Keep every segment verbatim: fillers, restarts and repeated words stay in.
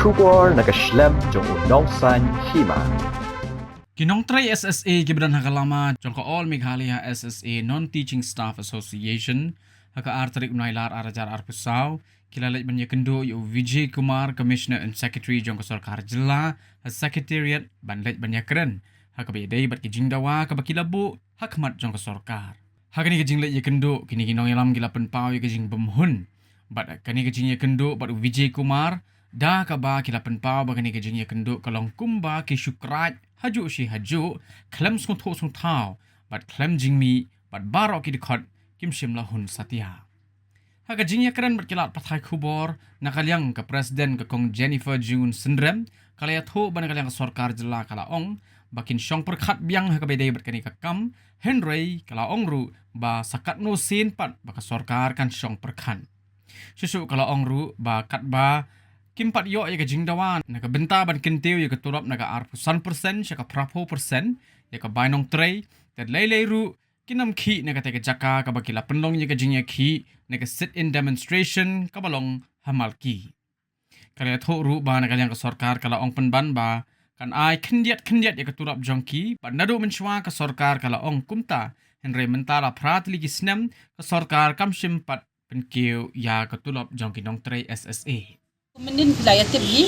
Khubor na ka shlem jong u nongsaiñ hima. Ki nongtrei S S A kiba don ha ka lama jong ka All Meghalaya S S A Non-Teaching Staff Association ha ka ar tarik u Nailar ar hajar arphew saw ki la leit ban ïakynduh ïa u Vijay Kumar, Commissioner and Secretary jong ka Sorkar Jylla ha Secretariat ban leit ban ïakren ha kaba ïadei bad ki jingdawa kaba ki la buh ha khmat jong ka sorkar. Ha kane ka jingleit ïakynduh, kine ki nongïalam ki la pynpaw ïa ka jingbymhun bad kane ka jingïakynduh bad u Vijay Kumar, da kaba ki la pynpaw ba kane ka jingïakynduh ka long kumba ki shu khreh hajuh shi hajuh, khlem sngewthuh sngewthaw bad khlem jingmih, bad baroh ki dkhot kim shym la hun satia. Ha ka jingïakren bad ki lad pathai khubor, na ka liang ka President, ka Kong Jennifer June Synrem, ka la ïathuh ba na ka liang ka Sorkar Jylla ka la ong ba kin shong pyrkhat biang ha kaba ïadei bad kane ka kam, hynrei ka la ong ruh ba sa katno sien pat ba ka sorkar kan shong pyrkhat. Shuh shuh ka la ong ruh ba katba kim pat ïoh ïa ka jingdawa na ka bynta ban kyntiew ïa ka tulop na ka arphew san percent sha ka phraphew percent ïa ka bai nongtrei, te lei lei ruh kin ym khih na katei ka jaka kaba ki la pynlong ïa ka jingïakhih na ka sit-in demonstration kaba long ha Malki. Ka la ïathuh ruh ba na ka liang ka sorkar ka la ong pynban ba kan ai khyndiat khyndiat ïa ka tulop jong ki, bad naduh mynshuwa ka sorkar ka la ong kumta, hynrei mynta la phra tylli ki snem ka sorkar kam shym pat pynkiew ïa ka tulop jong ki nongtrei S S A. Mynnin ki la ïa tip hi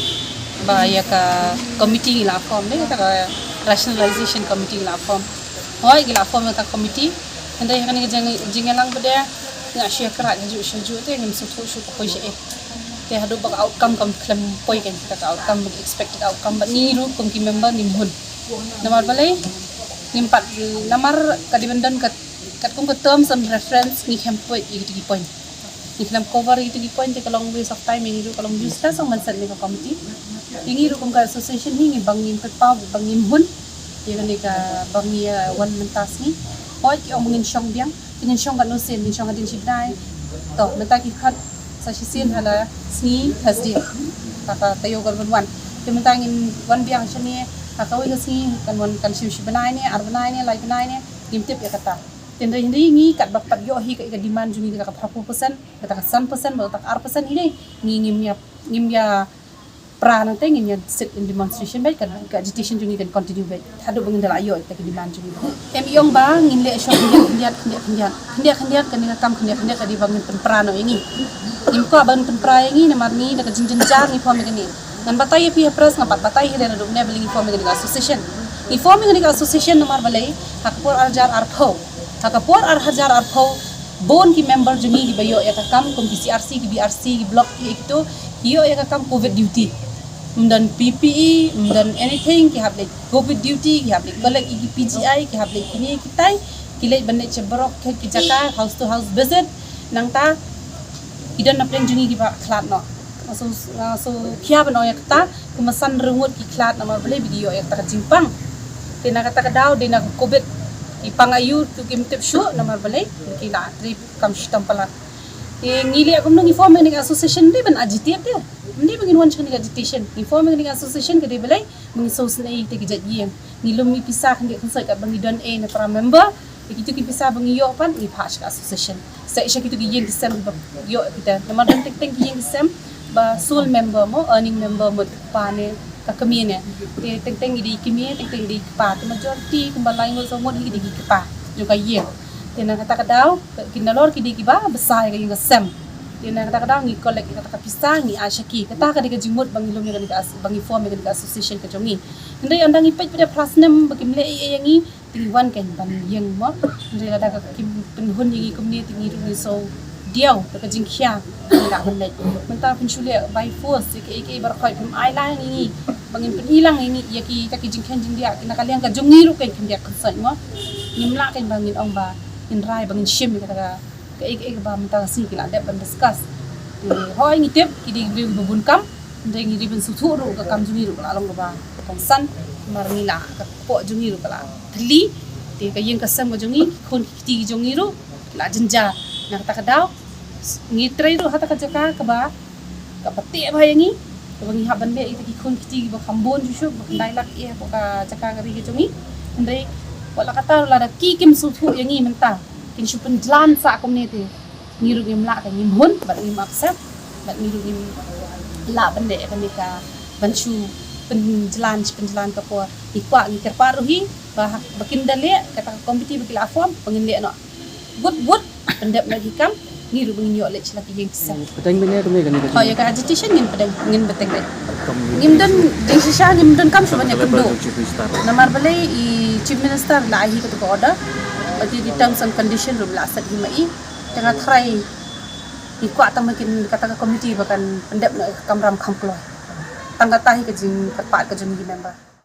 ba ïa ka committee ngi la form, ne, ïa ka rationalization committee ngi la form. Hooid, ngi la form ïa ka committee. Hynrei ha kane ka jing, jingïalang ba dei, nga shu ïa khreh hajuh shi hajuh te ngim sngewthuh shuh ka poi shaei. Te haduh ba ka outcome kam khlem poi kein, ka outcome, ba expected outcome, bad ngi ruh kum ki member ngim hun. Namar balei? Ngim pat, namar ka dei ban don ka, katkum ka terms and reference ngi khlem poi ïa kito ki point. Ngi khlem cover ïa kito ki point te ka long waste of time ïa ngi ruh, ka long useless ong ban set ïa ka committee. Ïa ngi ruh kum ka association hi ngi ba ngim pynpaw, ba ngim hun ïa kane kaba ngi, eh, wan mynta sngi. Hooid, ki ong ba ngin shong biang, te ngin shong katno sien, ngin shong hadien shi bnai. To, mynta ki khot sa shisien ha la sngi Thursday, ka, ka taïew kaba wan. Te mynta ngin wan biang shane ha kawei ka sngi, kan wan, kan shim shi bnai ne, ar bnai ne, lai bnai ne, ngim tip ïa kata. Te hynrei, hynrei ngi katba pat ïoh hi ka, ka demand jong ngi kata ka phraphew percent, kata ka san percent bad kata ka ar percent hi dei, ngi ngim ïa, ngim ïa pra nangta, ngin ïa sit in demonstration beit, ka, ka agitation jong ngi kan continue beit haduh ba ngin da la ïoh ïa ka demand jong ngi. Em, ïong ba ngin leh shong khyndiat khyndiat khyndiat khyndiat khyndiat, kane ka kam khyndiat khyndiat ka dei ba ngin pynpra noh ïa ngi. Ngim kwah ban pynpra ïa ngi namar ngi da ka jingjynjar ngi form ïa kane. Ngan batai ïa phi ha press, ngan pat batai hi re naduh mynne balei ngi form ïa kane ka association. Ngi form ïa kane ka association namar balei, ha ka por ar hajar arphew, ha ka por ar hajar arphew, bun ki member jong ngi kiba ïoh ïa ka kam kum ki C R C, ki B R C, ki block, ki kito, ki ïoh ïa ka kam covid duty. Ym don P P E, ym don anything, ki hap leit covid duty, ki hap leit collect ïa ki P G I, ki hap leit kine kitai, ki leit ban leit sha baroh ki jaka, house to house visit. Nangta ki don na pdeng jong ngi kiba khlad noh. Nga sngew, nga sngew khia ban ong ïa kata, kumba san hajar ngut ki khlad namar balei, ba ki ïoh ïa kata ka jingpang. Te na kata ka daw dei na ka covid, ki pang aiu to kim tip shuh namar balei, ki la trei kam shitom palat. Te ngi leh kumno, ngi form ïa kane ka association ym dei ban agitate te. Ym dei ba ngin wan sha kane ka agitation. Ngi form ïa kane ka association ka dei balei, ba ngin sngewsynei ïa kita ki jait ïing. Ngi lum ïa ki pisa khyndiat khynsoit katba ngi don ei na para member. Ïa kito ki pisa ba ngi ïoh pat ngi phah sha ka association. Sa sha kito ki ïing ki sem ba ïoh kita. Namar don teng teng ki ïing ki sem ba sole member mo, earning member mut ka kpa ne ka kmie ne. Te teng teng i dei i kmie, teng teng i dei i kpa. Te majority kumba lai ngut saw ngut hi ki dei ki kpa jong ka ïing. Te na kata ka daw, ki nalor ki dei kiba bsa ïa ka ïing ka sem. Te na kata ka daw ngi collect ïa kata ka pisa ngi ai sha ki. Kata ka dei ka jingmut ba ngi lum ïa kane ka as-, ba ngi form ïa kane ka association ka jong ngi. Hynrei ynda ngi peit pat da phra snem ba kim leh ei ei ïa ngi, te ngi wan kein ban ïeng mo. Hynrei lada ka kim pynhun ïa ngi kumne te ngi ruh ngi sngew diaw da ka jingkhia. Ngi lah ban leit. Mynta phin shu leh by force ïa kiei kiei baroh khoit, phim ai lang ïa ngi ba ngin pyni lang ïa ngi ïa kita ki jingkheiñ jingdiah, na ka liang ka jong ngi ruh kein khyndiat khynsoit mo. Ngim lah kein ba ngin ong ba ngin rai ba ngin shim ïa kata ka, kaei kaei kaba mynta ka sngi ki la dep ban discuss. Te hooid ngi tip ki dei ki briew kiba bun kam, hynrei ngi dei ban sngewthuh ruh ka kam jong ngi ruh ka la long kaba kongsan, namar ngi la, ka kpoh jong ngi ruh ka la thylli. Te ka ïing ka sem ka jong ngi, ki khun ki kti ki jong ngi ruh ki la jynjar. Na kata ka daw ngi trei ruh ha kata ka jaka kaba, kaba teh bha ïa ngi, kaba ngi hap ban leh ïa kita ki khun ki kti kiba kham bun shuh shuh, ba khyndai lak ïa ka jaka ka ri ka jong ngi. Hynrei wat la katta ruh, lada ki kim sngewthuh ïa ngi mynta, kin shu pynjlan sah kumne te ngi ruh ngim lah, te ngim hun bad ngim accept bad ngi ruh ngim lah ban leh ïa kane ka ban shu pynjlan, shu pynjlan ka por. Ngi kwah, ngi kyrpad ruh hi ba, ba kin da leh kata ka committee ba ki la form, ba ngin leh noh. But, but pyndep noh ki kam, ngi ruh ba ngin ïoh leit sha la ki ïing ki sem. Pdeng mynne kumne kane ka. Oh, ïa ka agitation ngin pdeng, ngin pdeng leh. Ngim don jingshisha, ngim don kam shuh ban ïakynduh. Namar balei i Chief Minister la ai hi katu ka order. Bad ki terms and condition ruh la set hi ma i. Te nga tharai ngi kwah tang ba kin, kata ka committee ba kan pyndep noh ka kamram kham kloi. Tang kata hi ka jingkyrpad ka jong ngi ki member.